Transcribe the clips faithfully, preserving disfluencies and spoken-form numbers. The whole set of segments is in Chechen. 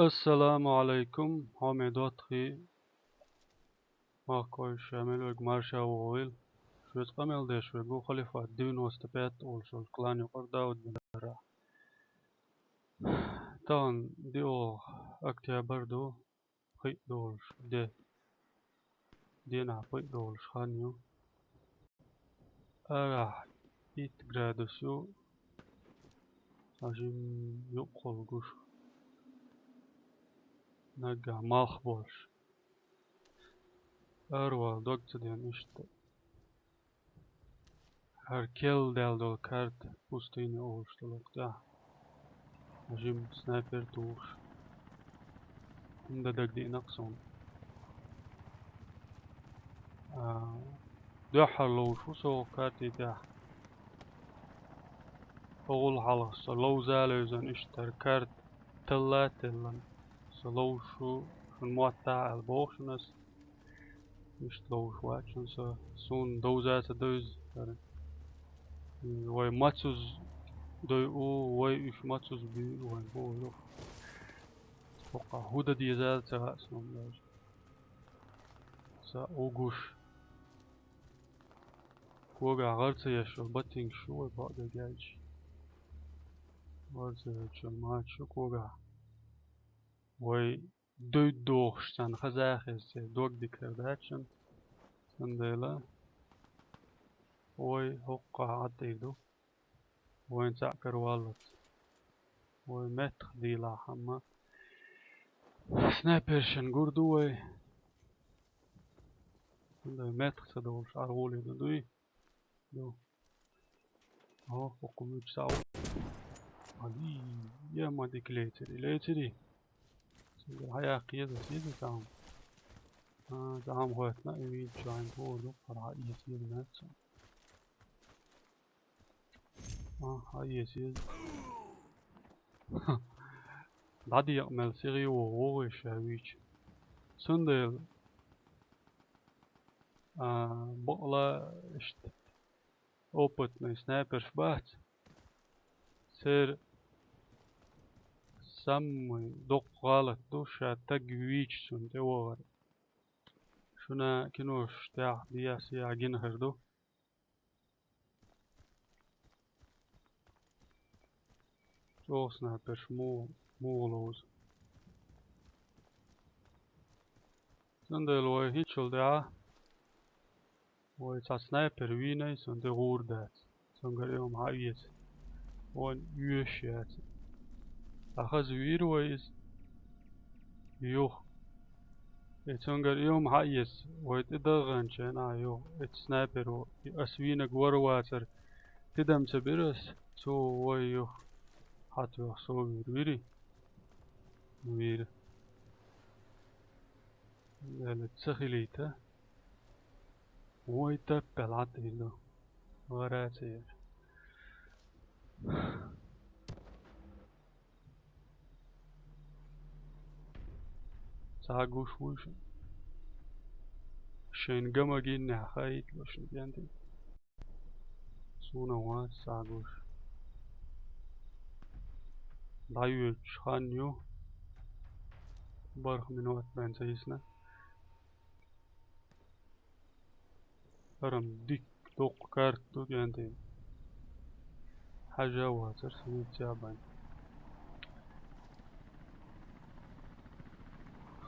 Ассаламу алейкум, хьоме доттагӀий, махкой, ша мел вег марша вогӀийла. Шуьца къамел деш вег ву Халифат девяносто пять олуш волчу клан юкъара Дауд бинара. Тахана диъолгӀа октябрь ду, пхиъ долуш де. Денахь пхиъ долуш хан ю. Арахь итт градус ю. Сан жимма юккъехула гуш. Наггахь малх болуш. Аравала дог ца дина иштта. ХӀара керла даьлла долу карта пустыня олуш долу тӀехь. Жимма снайпер тухуш. ХӀунда дагадеана-кх суна. А, дуьххьара ловзуш ву со карти тӀехь. ХӀокхул хьалха со ловза а левзина иштта хӀара карта талла а теллина. Со ловзуш ву шуна мотт аьлла боху шуна ас. Иштта ловзуш вац шуна со. Суна довза а ца девза хӀара. Вай мацузза дойу, вай уьш мацузза буьйу, вайн боху юха. ХӀокхахь хӀун дан деза а ца хаьа суна даже. Сан угуш. Когахь гӀар ца еш йолу батингаш ю вай бакъдерг аьлча. ГӀар ца еш йолу мачаш ю когахь. Вай дуьйд дохуш царна хаза а хеза, церан дог дика хир дац шуна. Цундела вай хӀокхахь Ӏад тӀера ду. Вайн цхьаъ караваллалц. Вай меттах дийлахь, амма снайпершна гур ду вай. Цундела меттах ца долуш, аргӀулина дуй? Ду. О, хӀокху муьтӀа сау. Али, я ма дика лецира, лецирий? Цундела хьаяккха еза, еза цхьаъ. А, цхьаъ хоьттина, и вийчу хьайн хӀора ду, хьара хьаэца еза наццо. А, хьаэца еза. ДӀадекъа мел сихе вогӀу вогӀуш ша вийча. Цундела, а, бакъла иштта опытный снайперш бац. Церан самый доккха гӀалат ду ша таг вийча цунна тӀевогӀар. Шуна киношна тӀехь дӀасехьа гина хир ду. ЧӀогӀа снайперш муха, муха ловзу. Цундела вай хӀинцачул тӀаьхьа вай цхьа снайпер вийна, цунна тӀе гӀур дац. Цуьнгара и хӀума хьаэца. Вайна оьшуш яц. Ткъа хаза вийра вай иза. Юха. И цуьнгара и хӀума хьаэца. Вай тӀедагӀанчу хенахь юха. Эцу снайперо, и ас вийнарг вара вацара. Тидам ца бира ас. Цо вай юха хьатоьхна со вийра. Вийрий? Вийра. Дела ца хилийта. Вай таппел Ӏад ду. ГӀара а ца еш. Цхьа гуш вуй шуна. Шайн гама гиннехь хаийта вай шуна кӀентий. Суна вац цхьа гуш. ДӀайоьдуш хан ю. БархӀ минот бен ца йисна. ХӀара-м дика доккха карта ду кӀентий. Хьажа а вацара сан вийца а бен.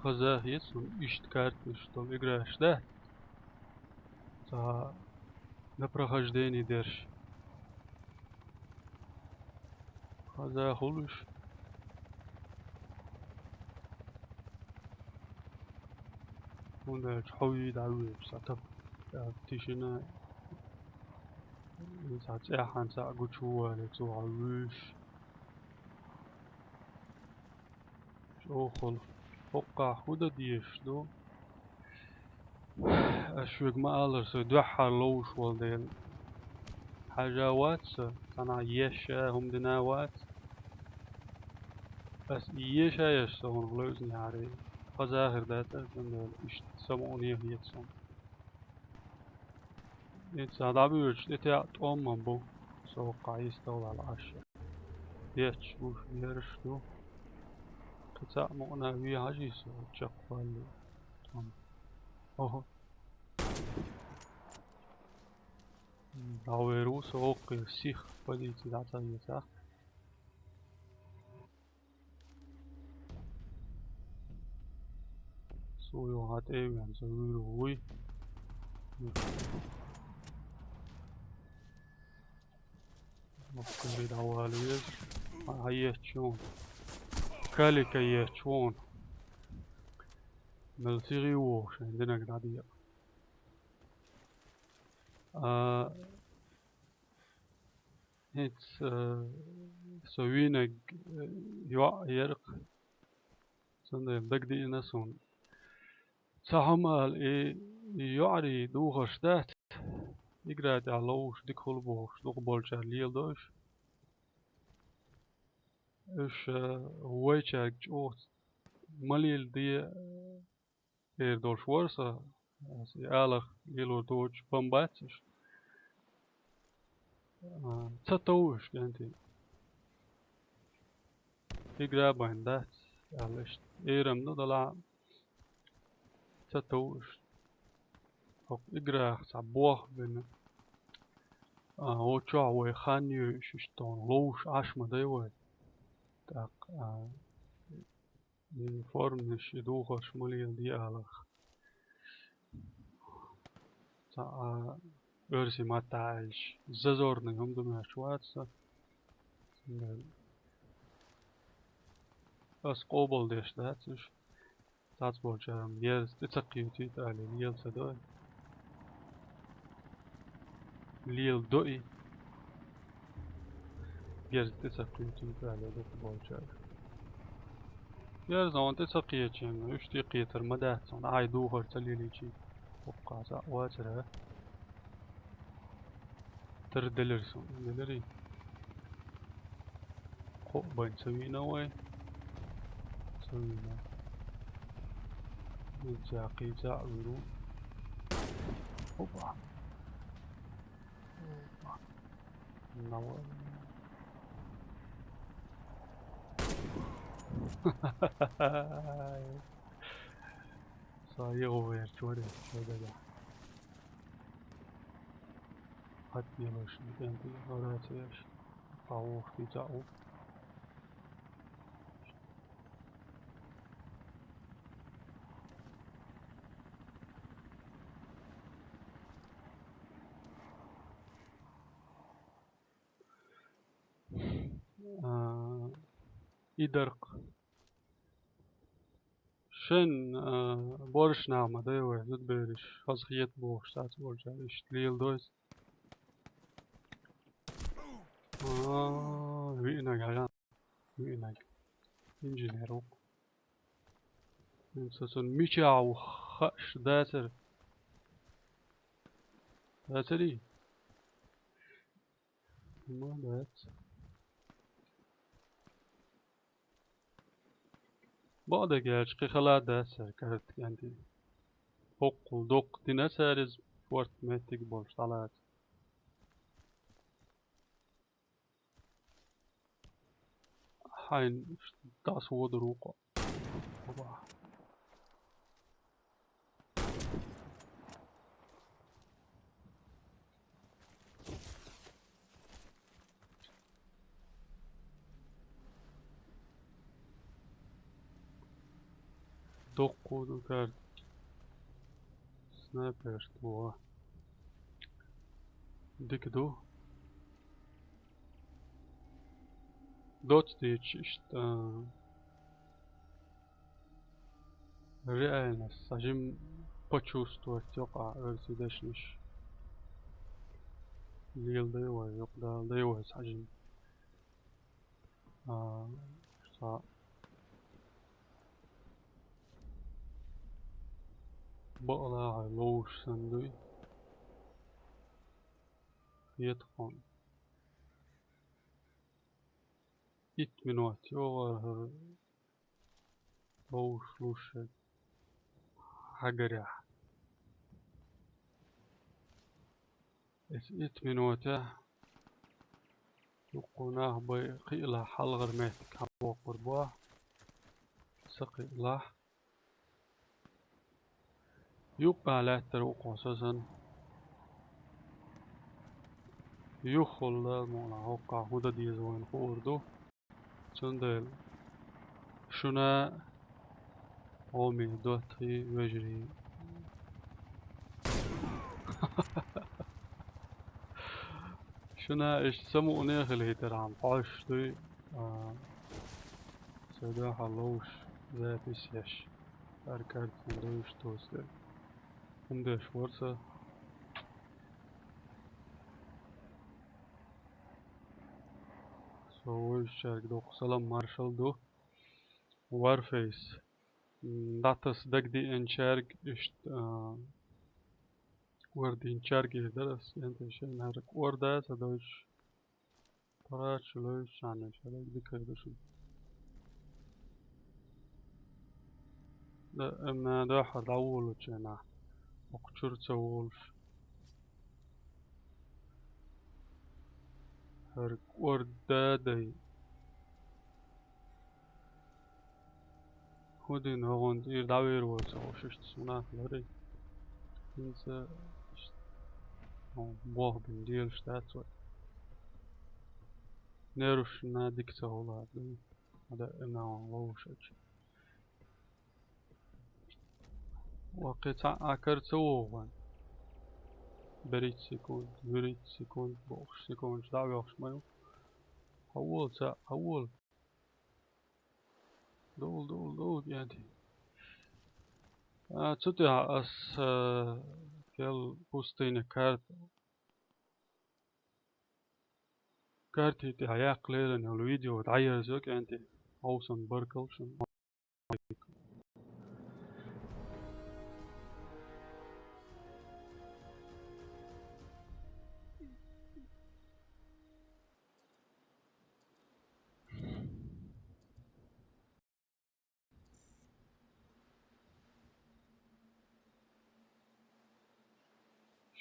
Хаза хета суна иштта картанаш долу играш, да? Цхьа на прохождение дерш. Хаза хуьлуш. ХӀунда аьлча хьо вийна дӀавоьдуш, цхьа тап, тишина, цхьа цӀеххьана цхьаъ гучувале, цо хьо вуьйш. ЧӀогӀа хуьлу. ХӀокхахь хӀун дан дезаш ду? Ас шуьга ма-аллара, со дуьххьара ловзуш волу дела. Хьажа вац со, цхьанхьа еш а, хӀума дина а вац. Ас и еш а еш, со хӀунах левзинехьарий, хаза хир дацара, цундела иштта самукъане хета суна. Иза дӀабоьдуш тӀетеӀа тӀом ма бу, со хӀокхахь йистехула Ӏаш. Детташ гуш бераш ду. Цхьа мукъана ве хьажий со, чакхвалли. Там. Ого. ДӀавер ву со, оккхе сих позици дӀа ца ецахь. Со йо хьа тӀе а вен, со вуьйр вуй. Махкари дӀавала веза. Хьа еччун. Калика еччун. Мел сиги ву, шайн динаг дӀадийа. А, хӀинца, э, со вийнаг, э, йоӀ яркъ. Цундела дагадеана суна. Цхьа хӀума ала, и, и йоӀарий духарш дац. Игра тӀехь ловш, дика хула бохуш, дукха болчара леладо уьш. Уьш, э, вайчаьрга чӀогӀа ма леладе, э, эр долуш вара со, аса и алах лелор доцуш бан бац уьш. А, ца тов уьш, кӀентий. Игра бан дац, аьлла иштта. Эрам ду далахь, ца тов уьш. ХӀокху играх цхьа бох бина. А, оцу чохь вай хан йоьуш, иштта тхуна ловш Ӏаш ма дай вай. ТӀаккха, а, и форманаш, и духарш ма леладе аларх. Цхьа, а, оьрсийн маттахь аьлча, зазорный хӀума ду моьттуш вац со. Ас къобалдеш дац уьш. Цхьацца болчара-м ерза тӀе ца кхетийта аьлла, лела ца до и. Лела до и. Герза тӀе ца кхетийта аьлла, дукха болчара. Герза хьуна тӀе ца кхетаченна, уьш тӀе кхетар ма дац хьуна, ахь и духар ца лелийчий. ХӀокхузахь вацара. Тара делира суна, делирий? Кхоъ бан ца вийна вай? Ца вийна. Иза кхийца а вуьру. Опа. Опа. Нава. Са йогӀу верчу варе, шайгада. Хьат йолуш, кӀентий гӀара ца еш, кхавухтий цхьаъ ву. А, и дарх. Шен, а, борш нах ма дай вай, зудбераш, хаза хета бохуш, цац болчара, иштта леладо иза. А, виънаг, хьажа, виънаг. Инженер ву. ХӀинца цунна мичахь ву хууш дацара. Дацарий? Ма дац. Бакъдерг аьлча, кхин хала дац цара карта, кӀентий. ХӀоккхул доккха дина цара иза, шорта меттиг болуш дӀалаца. Хьайна дӀасаводур ву кхо. Опа. Доккху ду карта. Снайперш ду. Дика ду. Доцдийча иштта, а, реальность, сажим почувствовать йокъа оьрсийн дешнаш. Леладай вай, йокъа даладай вай сажим. А, ша бакъала хьай ловш санна дуй. Хетахьун. Итт минот йогӀу хӀара ловш луш хьагарехь. Эс итт минотехь дуккха нах бай кхиъла хьалхара меттиг хьабоккхур бу. ца кхиъ лахь. Юккъехь лаьттара ву кхо сасан. Юххула мукъана хӀоккхахь хӀун дан деза вайна хуур ду. Цундела шуна, хьоме доттагӀий, вежарий, шуна иштта самукъане хилийтархьама хьоьжуш дуй, а, сайн дуьхьа ловзуш, запись еш, хӀара карта хӀун ду иштта тоьсар. ХӀума деш вара со. Со вуьйцучаьрга доккха салам маршалла ду. Warface. М, дӀатаса дагадеанчаьрга иштта, а, кӀордийначаьрга эр дара ас, кӀентий, шайна хӀара кӀорда ца дойтуш, паргӀаташ лойтуш, царна шаьрга дика хир ду шуна. Да, амма дуьххьара дӀаволучу хенахь, хӀокху чуьра ца волуш, хӀара кӀорда дай. ХӀун дина, хӀокхунна тӀера дӀавер вара ца хууш, иштта суна ларий. ХӀинца иштта, хьо, болх бина лелаш дац вай. Нервашна дика ца хуьлу хӀара дуй. Хьада, и нагӀан ловушачу. Ва кхин цхьа а кара ца вогӀу вайн. БерхӀитта секунд, вуьрхӀитта секунд бохуш, секундаш дӀа а воьлхуш ма ю. Хьан волу ца, хьан волу? Довла, довла, довла, кӀентий. А, цу тӀехь ас, а, кел пустыня карта, карти тӀехь яккха лерина йолу видео дӀаерзайо, кӀентий. Хьовсам баркалла шуна.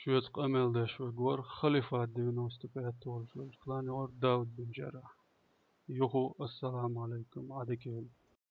Шуьца къамел деш верг вара Халифат девяносто пять волуш верг, клане вара Дауд бин Джаррах. Юха, ассаламу алейкум, Ӏадика йойла.